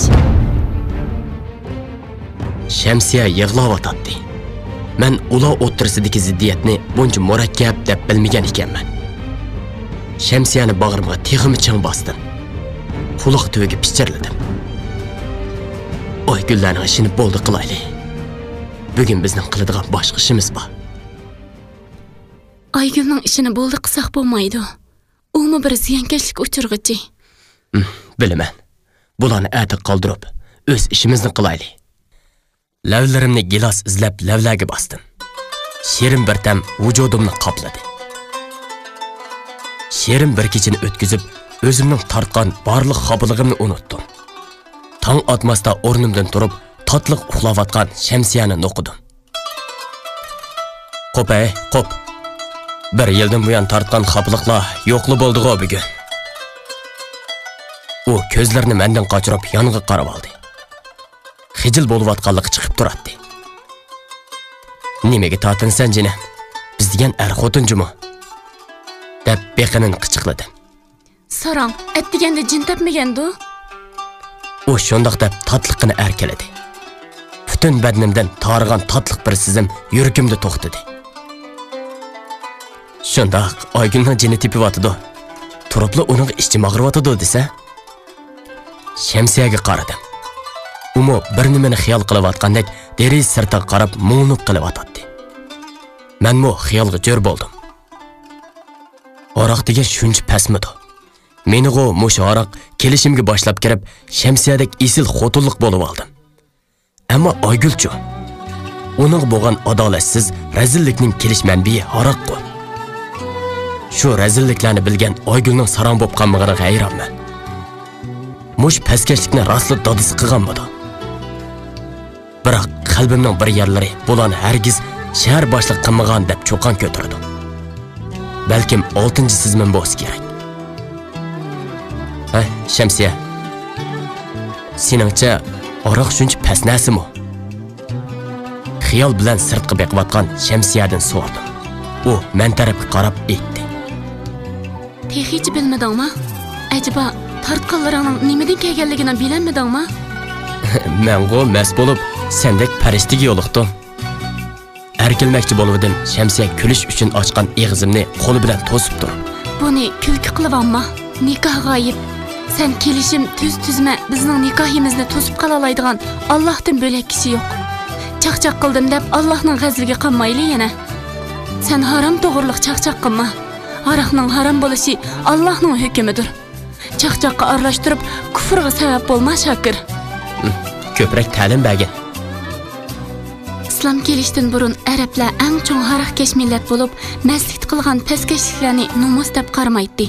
شەمسىيە يىغلاۋاتاتتى. مەن ئۇلار ئوتتۇرىسىدىكى زىددىيەتنى بۇنچە مۇرەككەپ دەپ بىلمىگەن ئىكەنمەن. شەمسىيەنى باغرىمغا تېخىمۇ چىڭ باستىم. قۇلاق تۈۋىگە پىچىرلىدىم. ئۇ ئايگۈللەرنىڭ ئىشىنى بولدى قىلايلى. بۈگۈن بىزنىڭ قىلىدىغان باشقا ئىشىمىز بار. ئايگۈلنىڭ ئىشىنى بولدى قىلساق بولمايدۇ. ئۇمۇ بىر زىيانكەشلىككە ئۇچرىغۇچى. ھىم، بىلىمەن. بۇلارنى ئەتە قالدۇرۇپ، ئۆز ئىشىمىزنى قىلايلى. لەۋلىرىمنى گىلاس ئىزلەپ لەۋلەرگە باستىم. شېرىن بىر تەم ۋۇجۇدۇمنى قاپلىدى. شېرىن بىر كېچىنى ئۆتكۈزۈپ، ئۆزۈمنىڭ تارتقان بارلىق خاپىلىقىمنى ئۇنتتۇم. تاڭ ئاتماستا ئورنۇمدىن تۇرۇپ، تاتلىق ئۇخلاۋاتقان شەمسىيەنى نوقۇدۇم. قوپ ھەي، قوپ. بىر يىلدىن بۇيان تارتقان خاپىلىقلار يوقلا بولدىغۇ بۈگۈن. ئۇ كۆزلىرىنى مەندىن قاچۇرۇپ يانغا قاراۋالدى. خىجىل بولۇۋاتقانلىقى چىقىپ تۇراتتى. نېمىگە تارتىنىسەن جېنىم؟ بىز دېگەن ئەر خوتۇن جۇمۇ. دەپ بېقىنىنى قىچىقلىدىم. ساراڭ، ئەتىگەندە جىن تەپمىگەندۇ؟ ئۇ شۇنداق دەپ تاتلىقىنى ئەركىلىدى. پۈتۈن بەدىنىمدىن تارىغان تاتلىق بىر سېزىم يۈرىكىمدە توختىدى. شۇنداق، ئايگۈلنىڭ جېنى تېپىۋاتىدۇ. تۇرۇپلا ئۇنىڭ ئىچىم ئاغرىۋاتىدۇ دېسە. شەمسىيەگە قارىدىم. ئۇمۇ بىر نېمىنى خىيال قىلىۋاتقاندەك دېرىزە سىرتىغا قاراپ مۇڭلىنىپ قېلىۋاتاتتى. مەنمۇ خىيالغا جۆر بولدۇم. ھاراق دېگەن شۇنچە پەسمىدۇ؟ مېنىغۇ مۇشۇ ھاراق كېلىشىمگە باشلاپ كىرىپ، شەمسىيەدەك ئېسىل خوتۇنلۇق بولۇۋالدىم. ئەمما ئايگۈلچۇ؟ ئۇنىڭغا بولغان ئادالەتسىز رەزىللىكنىڭ كېلىش مەنبىيى ھاراققۇ. شۇ رەزىللىكلەرنى بىلگەن ئايگۈلنىڭ ساراڭ بولۇپ قالمىغىنىغا ھەيرانمەن. مۇشۇ پەسكەشلىكنى راستلا دادىسى قىلغانمىدۇ؟ بىراق قەلبىمنىڭ بىر يەرلىرى بۇلارنى ھەرگىز شەھەر باشلىقى قىلمىغان دەپ چۇقان كۆتۈرىدۇ. بەلكىم ئالتىنچى سېزىمىم بولسا كېرەك. ھە، شەمسىيە. سېنىڭچە ھاراق شۇنچە پەس نەرسىمۇ؟ خىيال بىلەن سىرتقا بېقىۋاتقان شەمسىيەدىن سورىدىم. ئۇ مەن تەرەپكە قاراپ ئېيتتى. تېخىچە بىلمىدىڭما؟ ئەجەبا، تارتقانلىرىڭنىڭ نېمىدىن كەلگەنلىكىنى بىلەلمىدىڭما؟ مەنغۇ مەست بولۇپ، سەندەك پەرىشتىگە يولۇقتۇم. ئەركىلىمەكچى بولۇۋىدىم، شەمسىيە كۈلۈش ئۈچۈن ئاچقان ئېغىزىمنى قولى بىلەن توسۇپ تۇرۇپ. بۇنى كۈلكە قىلىۋالما. نىكاھ غايىب. سەن كېلىشىم تۈز تۈزمە بىزنىڭ نىكاھىمىزنى توسۇپ قالالايدىغان ئاللاھتىن بۆلەك كىشى يوق. چاقچاق قىلدىم دەپ ئاللاھنىڭ غەزىپىگە قالمايلى يەنە. سەن ھارام توغرۇلۇق چاقچاق قىلما. ھاراقنىڭ ھارام بولۇشى ئاللاھنىڭ ھۆكمىدۇر. چاقچاققا ئارىلاشتۇرۇپ، كۇفرغا سەۋەب بولما، شاكىر. كۆپرەك تەلىم بەرگىن. ئىسلام كېلىشتىن بۇرۇن ئەرەبلەر ئەڭ چوڭ ھاراقكەش مىللەت بولۇپ، مەستلىكتە قىلغان پەسكەشلىكلەرنى نومۇس دەپ قارىمايتتى.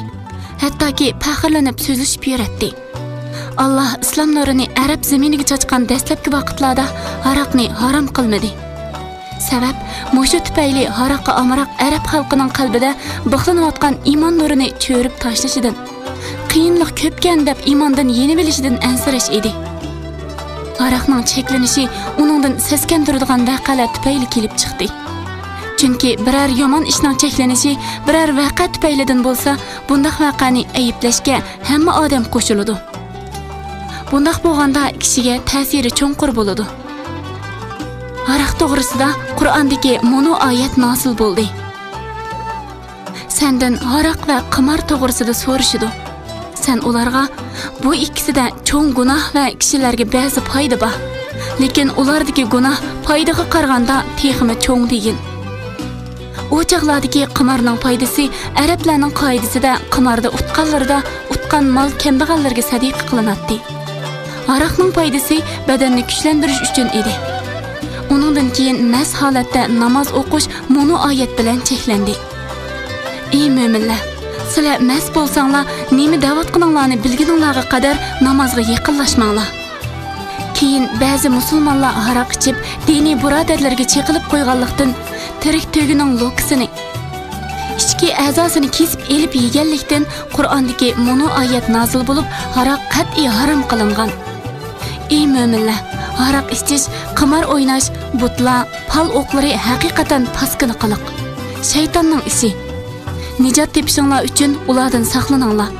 ھەتتاكى پەخىرلىنىپ سۆزلىشىپ يۈرەتتى. ئاللاھ ئىسلام نۇرىنى ئەرەب زېمىنىگە چاچقان دەسلەپكى ۋاقىتلاردا ھاراقنى ھارام قىلمىدى. سەۋەب، مۇشۇ تۈپەيلى ھاراققا ئامراق ئەرەب خەلقىنىڭ قەلبىدە بىخلىنىۋاتقان ئىمان نۇرىنى چۆرۈپ تاشلىشىدىن، قىيىنلىق كۆپكەن دەپ ئىماندىن يېنىۋېلىشىدىن ئەنسىرەش ئىدى. ھاراقنىڭ چەكلىنىشى ئۇنىڭدىن سەسكەندۈرىدىغان ۋەقەلەر تۈپەيلى كېلىپ چىقتى. چۈنكى بىرەر يامان ئىشنىڭ چەكلىنىشى بىرەر ۋەقە تۈپەيلىدىن بولسا، بۇنداق ۋەقەنى ئەيىبلەشكە ھەممە ئادەم قوشۇلىدۇ. بۇنداق بولغاندا كىشىگە تەسىرى چوڭقۇر بولىدۇ. ھاراق توغرىسىدا قۇرئاندىكى مۇنۇ ئايەت نازىل بولدى. سەندىن ھاراق ۋە قىمار توغرىسىدا سورىشىدۇ. سەن ئۇلارغا، بۇ ئىككىسىدە چوڭ گۇناھ ۋە كىشىلەرگە بەزى پايدا بار. لېكىن ئۇلاردىكى گۇناھ پايدىغا قارىغاندا تېخىمۇ چوڭ دېگىن. ئۇ چاغلاردىكى قىمارنىڭ پايدىسى ئەرەبلەرنىڭ قائىدىسىدە قىماردا ئۇتقانلىرىدا ئۇتقان مال كەمبەغەللەرگە سەدىقە قىلىناتتى. ھاراقنىڭ پايدىسى بەدەننى كۈچلەندۈرۈش ئۈچۈن ئىدى. ئۇنىڭدىن كېيىن مەست ھالەتتە ناماز ئوقۇش مۇنۇ ئايەت بىلەن چەكلەندى. ئى مۆمىنلەر! سىلەر مەست بولساڭلار، نېمە دەۋاتقىنىڭلارنى بىلگىنىڭلارغا قەدەر نامازغا يېقىنلاشماڭلار. كېيىن بەزى مۇسۇلمانلار ھاراق ئىچىپ، دىنىي بۇرادەرلىرىگە چېقىلىپ قويغانلىقتىن، تىرىك تۆگىنىڭ لوكىسىنى، ئىچكى ئەزاسىنى كېسىپ ئېلىپ يېگەنلىكتىن، قۇرئاندىكى مۇنۇ ئايەت نازىل بولۇپ، ھاراق قەتئىي ھارام قىلىنغان. ئى مۆمىنلەر! ھاراق ئىچىش، قىمار ئويناش، بۇتلار، پال ئوقلىرى ھەقىقەتەن پاسكىنا قىلىق، شەيتاننىڭ ئىشى. نىجات تېپىشىڭلار ئۈچۈن ئۇلاردىن ساقلىنىڭلار.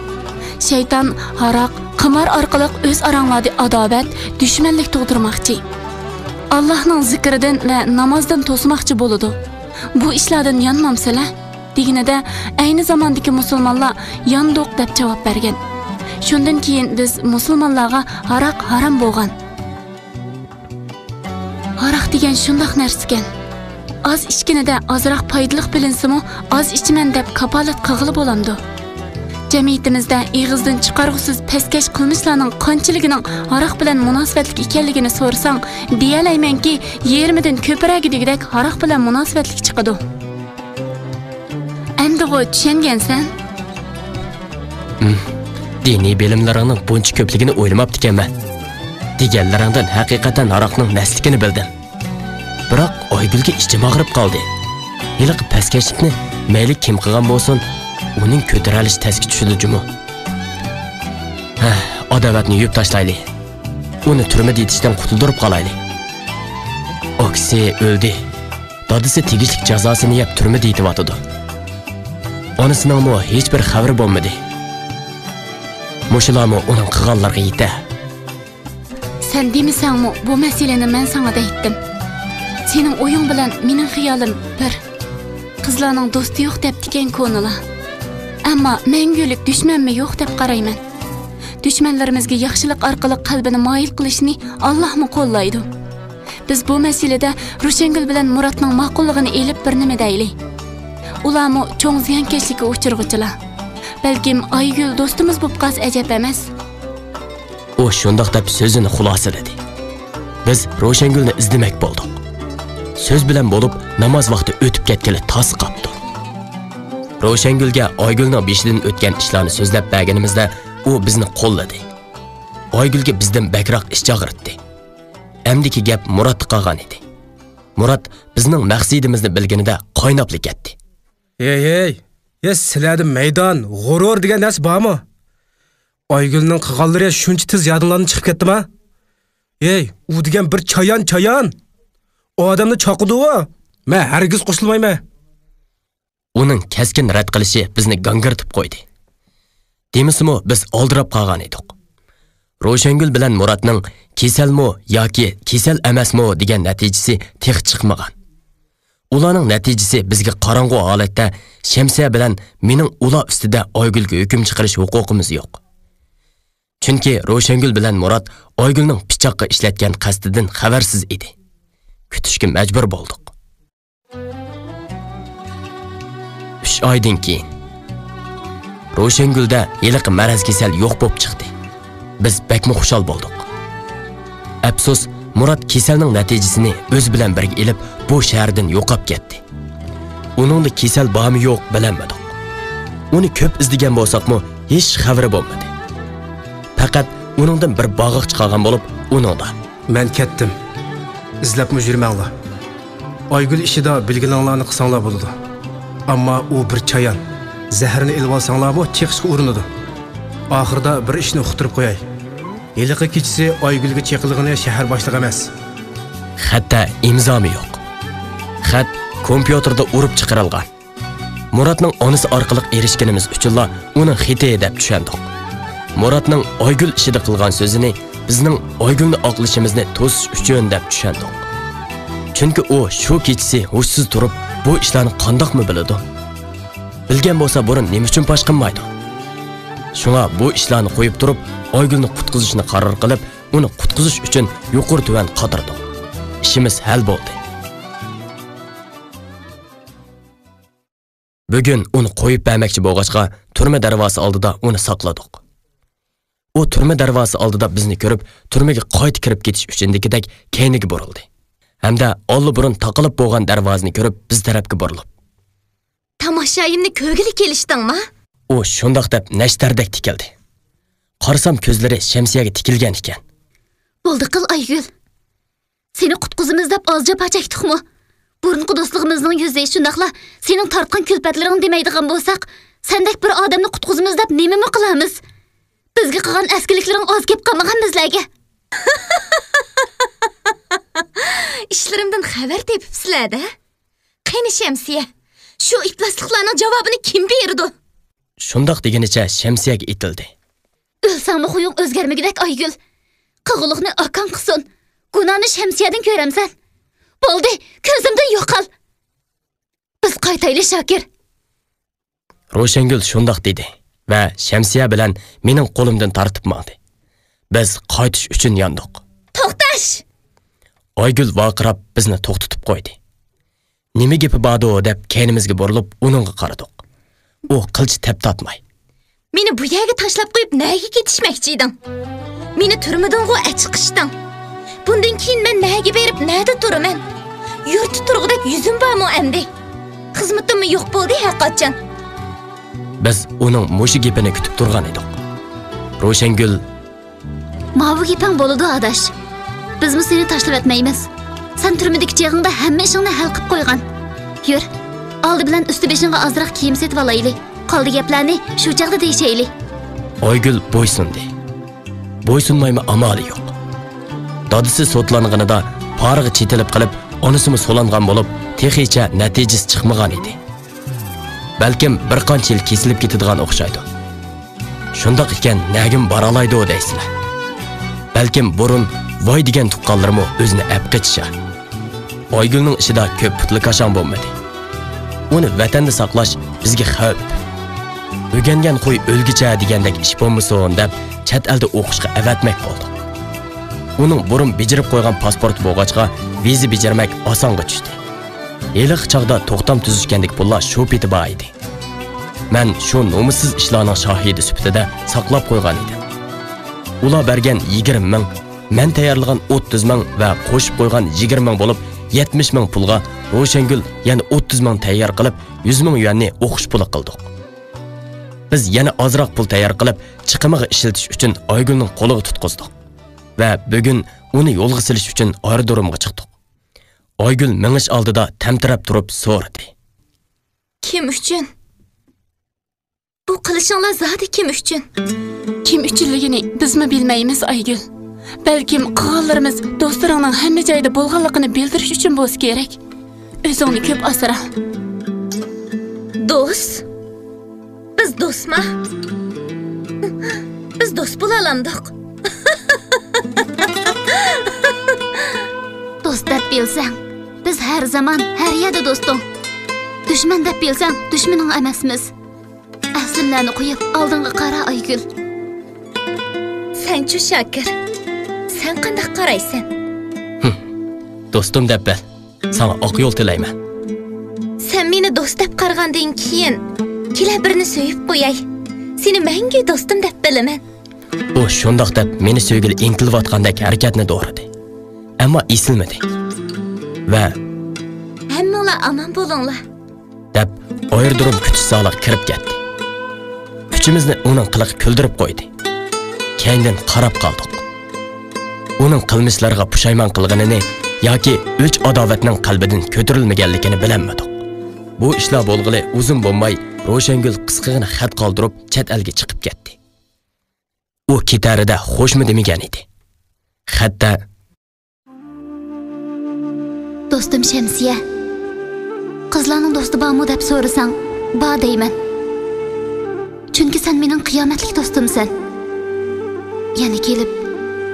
شەيتان ھاراق، قىمار ئارقىلىق ئۆز ئاراڭلاردا ئاداۋەت، دۈشمەنلىك تۇغدۇرماقچى. ئاللاھنىڭ زىكرىدىن ۋە نامازدىن توسماقچى بولىدۇ. بۇ ئىشلاردىن يانمامسىلەر؟ دېگىنىدە، ئەينى زاماندىكى مۇسۇلمانلار ياندۇق دەپ جاۋاب بەرگەن. شۇندىن كېيىن بىز مۇسۇلمانلارغا ھاراق ھارام بولغان. ھاراق دېگەن شۇنداق نەرسىكەن. ئاز ئىچكىنىدە ئازراق پايدىلىق بىلىنسىمۇ، ئاز ئىچىمەن دەپ كاپالەت قىلغىلى بولامدۇ؟ جەمئىيىتىمىزدە ئېغىزدىن چىقارغۇسىز پەسكەش قىلمىشلارنىڭ قانچىلىكىنىڭ ھاراق بىلەن مۇناسىۋەتلىك ئىكەنلىكىنى سورىساڭ، دېيەلەيمەنكى، يېرىمىدىن كۆپرەكى دېگۈدەك ھاراق بىلەن مۇناسىۋەتلىك چىقىدۇ. ئەمدىغۇ چۈشەنگەنسەن؟ ھىم، دىنىي بىلىملىرىڭنىڭ بۇنچە كۆپلۈكىنى ئويلىماپتىكەنمەن. دېگەنلىرىڭدىن ھەقىقەتەن ھاراقنىڭ نەسلىكىنى بىلدىم. بىراق ئايگۈلگە ئىچىم ئاغرىپ قالدى. ھېلىقى پەسكەشلىكنى مەيلى كىم قىلغان بولسۇن، ئۇنىڭ كۆتۈرەلىشى تەسكە چۈشىدۇ جۇمۇ. ھە، ئاداۋەتنى يۇيۇپ تاشلايلى. ئۇنى تۈرمىدە يېتىشتىن قۇتۇلدۇرۇپ قالايلى. ئاكىسى ئۆلدى. دادىسى تېگىشلىك جازاسىنى يەپ تۈرمىدە يېتىۋاتىدۇ. ئانىسىنىڭمۇ ھېچبىر خەۋىرى بولمىدى. مۇشۇلارمۇ ئۇنىڭ قىلغانلىرىغا يېتە. سەن دېمىسەڭمۇ، بۇ مەسىلىنى مەن ساڭا دەيتتىم. سېنىڭ ئويۇڭ بىلەن مېنىڭ خىيالىم بىر. قىزلارنىڭ دوستى يوق دەپتىكەن كونىلار. ئەمما مەڭگۈلۈك دۈشمەنمۇ يوق دەپ قارايمەن. دۈشمەنلىرىمىزگە ياخشىلىق ئارقىلىق قەلبىنى مايىل قىلىشنى ئاللاھمۇ قوللايدۇ. بىز بۇ مەسىلىدە روشەنگۈل بىلەن مۇراتنىڭ ماقۇللۇقىنى ئېلىپ بىر نېمە دەيلى. ئۇلارمۇ چوڭ زىيانكەشلىككە ئۇچرىغۇچىلار. بەلكىم ئايگۈل دوستىمىز بوپ قالسا ئەجەب ئەمەس. ئۇ شۇنداق دەپ سۆزىنى خۇلاسىلىدى. بىز روشەنگۈلنى ئىزدىمەك بولدۇق. سۆز بىلەن بولۇپ، ناماز ۋاقتى ئۆتۈپ كەتكىلى تاسا قاپتۇ. روشەنگۈلگە ئايگۈلنىڭ بېشىدىن ئۆتكەن ئىشلارنى سۆزلەپ بەرگىنىمىزدە، ئۇ بىزنى قوللىدى. ئايگۈلگە بىزدىن بەكرەك ئىچ ئاغرىتتى. ئەمدىكى گەپ مۇراتتا قالغان ئىدى. مۇرات بىزنىڭ مەقسىتىمىزنى بىلگىنىدە قايناپلا كەتتى. ھەي، ھەي، يا سىلەردە مەيدان، غۇرۇر دېگەن نەرسە بارمۇ؟ ئايگۈلنىڭ قىلغانلىرى شۇنچە تېز يادىڭلاردىن چىقىپ كەتتىما؟ ھەي، ئۇ دېگەن بىر چايان، چايان! ئادەمنى چاقىدۇ ئۇ! مەن ھەرگىز قوشۇلمايمەن! ئۇنىڭ كەسكىن رەت قىلىشى بىزنى گاڭگىرىتىپ قويدى. دېمىسىمۇ، بىز ئالدىراپ قالغان ئىدۇق. روشەنگۈل بىلەن مۇراتنىڭ كېسەلمۇ ياكى كېسەل ئەمەسمۇ دېگەن نەتىجىسى تېخى چىقمىغان. ئۇلارنىڭ نەتىجىسى بىزگە قاراڭغۇ ھالەتتە شەمسىيە بىلەن مېنىڭ ئۇلار ئۈستىدە ئايگۈلگە ھۆكۈم چىقىرىش ھوقۇقىمىز يوق. چۈنكى روشەنگۈل بىلەن مۇرات ئايگۈلنىڭ پىچاققا ئىشلەتكەن قەستىدىن خەۋەرسىز ئىدى. كۈتۈشكە مەجبۇر بولدۇق. ئۈچ ئايدىن كېيىن روشەنگۈلدە ھېلىقى مەرەز كېسەل يوق بولۇپ چىقتى. بىز بەكمۇ خۇشال بولدۇق. ئەپسۇس، مۇرات كېسەلنىڭ نەتىجىسىنى ئۆزى بىلەن بىرگە ئېلىپ، بۇ شەھەردىن يوقاپ كەتتى. ئۇنىڭدا كېسەل بارمۇ يوق بىلەلمىدۇق. ئۇنى كۆپ ئىزدىگەن بولساقمۇ، ھېچ خەۋىرى بولمىدى. پەقەت ئۇنىڭدىن بىر باغاقچە قالغان بولۇپ، ئۇنىڭدا مەن كەتتىم. ئىزلەپمۇ يۈرمەڭلار. ئايگۈل ئىشىدا بىلگىنىڭلارنى قىلساڭلار بولىدۇ. ئەمما ئۇ بىر چايان. زەھىرىنى ئېلىۋالساڭلارمۇ چېقىشقا ئۇرۇنىدۇ. ئاخىرىدا بىر ئىشنى ئۇقتۇرۇپ قوياي. ھېلىقى كېچىسى ئايگۈلگە چېقىلغىنى شەھەر باشلىقى ئەمەس. خەتتە ئىمزامۇ يوق. خەت كومپيۇتېردا ئۇرۇپ چىقىرىلغان. مۇراتنىڭ ئانىسى ئارقىلىق ئېرىشكىنىمىز ئۈچۈنلا ئۇنىڭ خېتى دەپ چۈشەندۇق. مۇراتنىڭ ئايگۈل ئىشىدا قىلغان سۆزىنى بىزنىڭ ئايگۈلنى ئاقلىشىمىزنى توسۇش ئۈچۈن دەپ چۈشەندۇق. چۈنكى ئۇ شۇ كېچىسى ھوشسىز تۇرۇپ، بۇ ئىشلارنى قانداقمۇ بىلىدۇ؟ بىلگەن بولسا بۇرۇن نېمە ئۈچۈن پاش قىلمايدۇ؟ شۇڭا بۇ ئىشلارنى قويۇپ تۇرۇپ، ئايگۈلنى قۇتقۇزۇشنى قارار قىلىپ، ئۇنى قۇتقۇزۇش ئۈچۈن يۇقىرى تۆۋەن قاتۇردۇق. ئىشىمىز ھەل بولدى. بۈگۈن ئۇنى قويۇپ بەرمەكچى بولغاچقا، تۈرمە دەرۋازىسى ئالدىدا ئۇنى ساقلىدۇق. ئۇ تۈرمە دەرۋازىسى ئالدىدا بىزنى كۆرۈپ، تۈرمىگە قايتا كىرىپ كېتىش ئۈچۈندىكىدەك كەينىگە بۇرۇلدى. ھەمدە ئاللىبۇرۇن تاقىلىپ بولغان دەرۋازىنى كۆرۈپ، بىز تەرەپكە بۇرۇلۇپ، تاماشايىمنى كۆرگىلى كېلىشتىڭما؟ ئۇ شۇنداق دەپ نەشتەردەك تىكىلدى. قارىسام، كۆزلىرى شەمسىيەگە تىكىلگەن ئىكەن. بولدى قىل، ئايگۈل. سېنى قۇتقۇزىمىز دەپ ئاز جاپا چەكتۇقمۇ؟ بۇرۇنقى دوستلۇقىمىزنىڭ يۈزى، شۇنداقلا سېنىڭ تارتقان كۈلپەتلىرىڭنى دېمەيدىغان بولساق، سەندەك بىر ئادەمنى قۇتقۇزىمىز دەپ نېمىمۇ قىلارمىز؟ بىزگە قىلغان ئەسكىلىكلىرىڭ ئاز گەپ قالمىغان بىزلەرگە. ئىشلىرىمدىن خەۋەر تېپىپسىلەر-دە. قېنى شەمسىيە؟ شۇ ئىپلاسلىقلارنىڭ جاۋابىنى كىم بېرىدۇ؟ شۇنداق دېگىنىچە شەمسىيەگە ئېتىلدى. ئۆلسەڭمۇ خۇيۇڭ ئۆزگەرمىگۈدەك ئايگۈل. قىلغۇلۇقنى ئاكاڭ قىلسۇن. گۇناھنى شەمسىيەدىن كۆرەمسەن. بولدى، كۆزۈمدىن يوقال. بىز قايتايلى شاكىر. روشەنگۈل شۇنداق دېدى ۋە شەمسىيە بىلەن مېنىڭ قولۇمدىن تارتىپ ماڭدى. بىز قايتىش ئۈچۈن ياندۇق. توختاش! ئايگۈل ۋارقىراپ بىزنى توختىتىپ قويدى. نېمە گېپى باردۇ دەپ كەينىمىزگە بۇرۇلۇپ ئۇنىڭغا قارىدۇق. ئۇ قىلچە تەپ تارتماي. مېنى بۇ يەرگە تاشلاپ قويۇپ نەگە كېتىشمەكچى ئىدىڭ؟ مېنى تۈرمىدىنغۇ ئەچىقىشتىڭ. بۇندىن كېيىن مەن نەگە بېرىپ نەدە تۇرىمەن؟ يۇرتتا تۇرغۇدەك يۈزۈم بارمۇ ئەمدى؟ خىزمىتىممۇ يوق بولدى ھەرقاچان. بىز ئۇنىڭ مۇشۇ گېپىنى كۈتۈپ تۇرغان ئىدۇق. روشەنگۈل ماۋۇ گېپىڭ بولىدۇ، ئاداش. بىزمۇ سېنى تاشلىۋەتمەيمىز. سەن تۈرمىدىكى چېغىڭدا ھەممە ئىشىڭنى ھەل قىلىپ قويغان. يۈر، ئالدى بىلەن ئۈستى بېشىڭغا ئازراق كىيىم سېتىۋالايلى. قالدى گەپلەرنى شۇ چاغدا دېيىشەيلى. ئايگۈل بويسۇندى. بويسۇنمايمۇ ئامالى يوق. دادىسى سوتلانغىنىدا پارىغا چېتىلىپ قېلىپ، ئانىسىمۇ سولانغان بولۇپ، تېخىچە نەتىجىسى چىقمىغان ئىدى. بەلكىم بىر قانچە يىل كېسىلىپ كېتىدىغان ئوخشايدۇ. شۇنداق ئىكەن، نەگىمۇ بارالايدۇ دەيسىلەر. بەلكىم بۇرۇن ۋاي دېگەن تۇغقانلىرىمۇ ئۆزىنى ئەپ قېچىشار. ئايگۈلنىڭ ئىشىدا كۆپ پۇتلىكاشاڭ بولمىدى. ئۇنى ۋەتەندە ساقلاش بىزگە خەۋپ. ئۆگەنگەن قوي ئۆلگۈچە دېگەندەك ئىش بولمىسۇن دەپ، چەت ئەلدە ئوقۇشقا ئەۋەتمەك بولدۇق. ئۇنىڭ بۇرۇن بېجىرىپ قويغان پاسپورتى بولغاچقا، ۋىزا بېجىرمەك ئاسانغا چۈشتى. ھېلىقى چاغدا توختام تۈزۈشكەندىكى پۇللار شۇ پېتى بار ئىدى. مەن شۇ نومۇسسىز ئىشلارنىڭ شاھىدى سۈپىتىدە ساقلاپ قويغان ئىدىم. ئۇلار بەرگەن يىگىرمە مىڭ، مەن تەييارلىغان ئوتتۇز مىڭ ۋە قوشۇپ قويغان يىگىرمە مىڭ بولۇپ، يەتمىش مىڭ پۇلغا روشەنگۈل يەنە ئوتتۇز مىڭ تەييار قىلىپ، يۈز مىڭ يۈەننى ئوقۇش پۇلى قىلدۇق. بىز يەنە ئازراق پۇل تەييار قىلىپ، چىقىمىغا ئىشلىتىش ئۈچۈن ئايگۈلنىڭ قولىغا تۇتقۇزدۇق ۋە بۈگۈن ئۇنى يولغا سېلىش ئۈچۈن ئايرودرومغا چىقتۇق. ئايگۈل مېڭىش ئالدىدا تەمتىرەپ تۇرۇپ سورىدى. كىم ئۈچۈن؟ بۇ قىلىشىڭلار زادى كىم ئۈچۈن؟ كىم ئۈچۈنلۈكىنى بىزمۇ بىلمەيمىز، ئايگۈل. بەلكىم قىلغانلىرىمىز دوستلىرىڭنىڭ ھەممە جايدا بولغانلىقىنى بىلدۈرۈش ئۈچۈن بولسا كېرەك. ئۆزۈڭنى كۆپ ئاسرا. دوست؟ بىز دوستما؟ بىز دوست بولالامدۇق؟ دوست دەپ بىلسەڭ، بىز ھەر زامان، ھەر يەردە دوستۇڭ. دۈشمەن دەپ بىلسەڭ، دۈشمىنىڭ ئەمەسمىز. ئەسلىمىلەرنى قويۇپ، ئالدىڭغا قارا، ئايگۈل. سەنچۇ، شاكىر؟ سەن قانداق قارايسەن؟ ھىم، دوستۇم دەپ بىل. ساڭا ئاق يول تىلەيمەن. سەن مېنى دوست دەپ قارىغاندىن كېيىن، كېلە بىرنى سۆيۈپ قوياي. سېنى مەڭگۈ دوستۇم دەپ بىلىمەن. ئۇ شۇنداق دەپ مېنى سۆيگىلى ئىنتىلىۋاتقاندەك ھەرىكەتنى دورىدى. ئەمما ئېسىلمىدى. ۋە ھەممىڭلار ئامان بولۇڭلار. دەپ، ئايرودروم كۈتۈش زالىغا كىرىپ كەتتى. ئۈچىمىزنى ئۇنىڭ قىلىقى كۈلدۈرۈپ قويدى. كەينىدىن قاراپ قالدۇق. ئۇنىڭ قىلمىشلىرىغا پۇشايمان قىلغىنىنى ياكى ئۆچ-ئاداۋەتنىڭ قەلبىدىن كۆتۈرۈلمىگەنلىكىنى بىلەلمىدۇق. بۇ ئىشلار بولغىلى ئۇزۇن بولماي، روشەنگۈل قىسقىغىنە خەت قالدۇرۇپ، چەت ئەلگە چىقىپ كەتتى. ئۇ كېتەرىدە خوشمۇ دېمىگەن ئىدى. خەتتە، دوستۇم شەمسىيە، قىزلارنىڭ دوستى بارمۇ دەپ سورىساڭ، بار دەيمەن. چۈنكى سەن مېنىڭ قىيامەتلىك دوستۇمسەن. يەنە كېلىپ،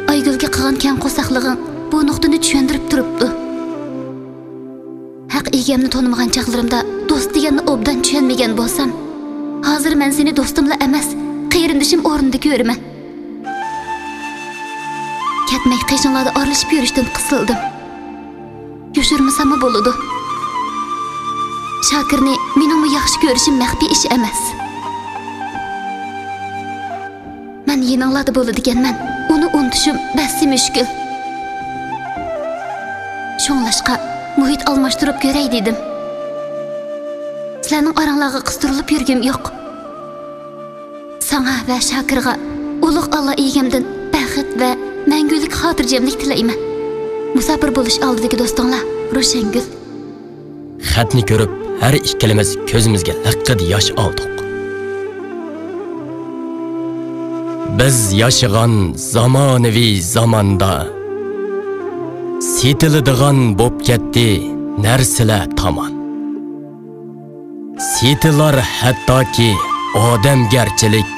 ئايگۈلگە قىلغان كەڭ قورساقلىقىڭ بۇ نۇقتىنى چۈشەندۈرۈپ تۇرۇپتۇ. ھەق ئىگەمنى تونۇمىغان چاغلىرىمدا دوست دېگەننى ئوبدان چۈشەنمىگەن بولسام، ھازىر مەن سېنى دوستۇملا ئەمەس، قېرىندىشىم ئورنىدا كۆرىمەن. كەتمەي قېشىڭلاردا ئارىلىشىپ يۈرۈشتىن قىسىلدىم. يوشۇرمىساممۇ بولىدۇ. شاكىرنى مېنىڭمۇ ياخشى كۆرۈشۈم مەخپىي ئىش ئەمەس. مەن يېنىڭلاردا بولىدىكەنمەن، ئۇنى ئۇنتۇشۇم بەسسە مۈشكۈل. شۇڭلاشقا مۇھىت ئالماشتۇرۇپ كۆرەي دېدىم. سىلەرنىڭ ئاراڭلارغا قىستۇرۇلۇپ يۈرگۈم يوق. ساڭا ۋە شاكىرغا ئۇلۇغ ئاللا ئىگەمدىن بەخت ۋە مەڭگۈلۈك خاتىرجەملىك تىلەيمەن. مۇساپىر بولۇش ئالدىدىكى دوستۇڭلار، روشەنگۈل. خەتنى كۆرۈپ، ھەر ئىككىلىمىز كۆزىمىزگە لىققىدە ياش ئالدۇق. بىز ياشىغان زامانىۋى زاماندا سېتىلىدىغان بوپ كەتتى نەرسىلەر تامان. سېتىلار ھەتتاكى ئادەمگەرچىلىك،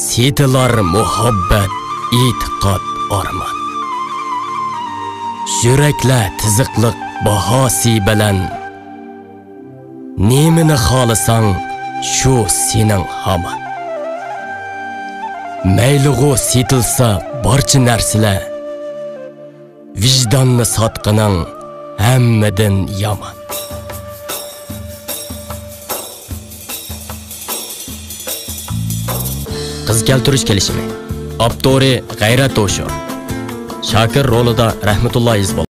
سېتىلار مۇھەببەت، ئېتىقاد، ئارمان. يۈرەكلەر تىزىقلىق باھاسى بىلەن، نېمىنى خالىساڭ، شۇ سېنىڭ ھامان. مەيلىغۇ سېتىلسا بارچە نەرسىلەر، ۋىجداننى ساتقىنىڭ ھەممىدىن يامان. قىز كەلتۈرۈش كېلىشىمى. ئاپتورى غەيرەت توشۇر. شاكىر رولىدا رەھمەتۇللا ھېزبۇللا.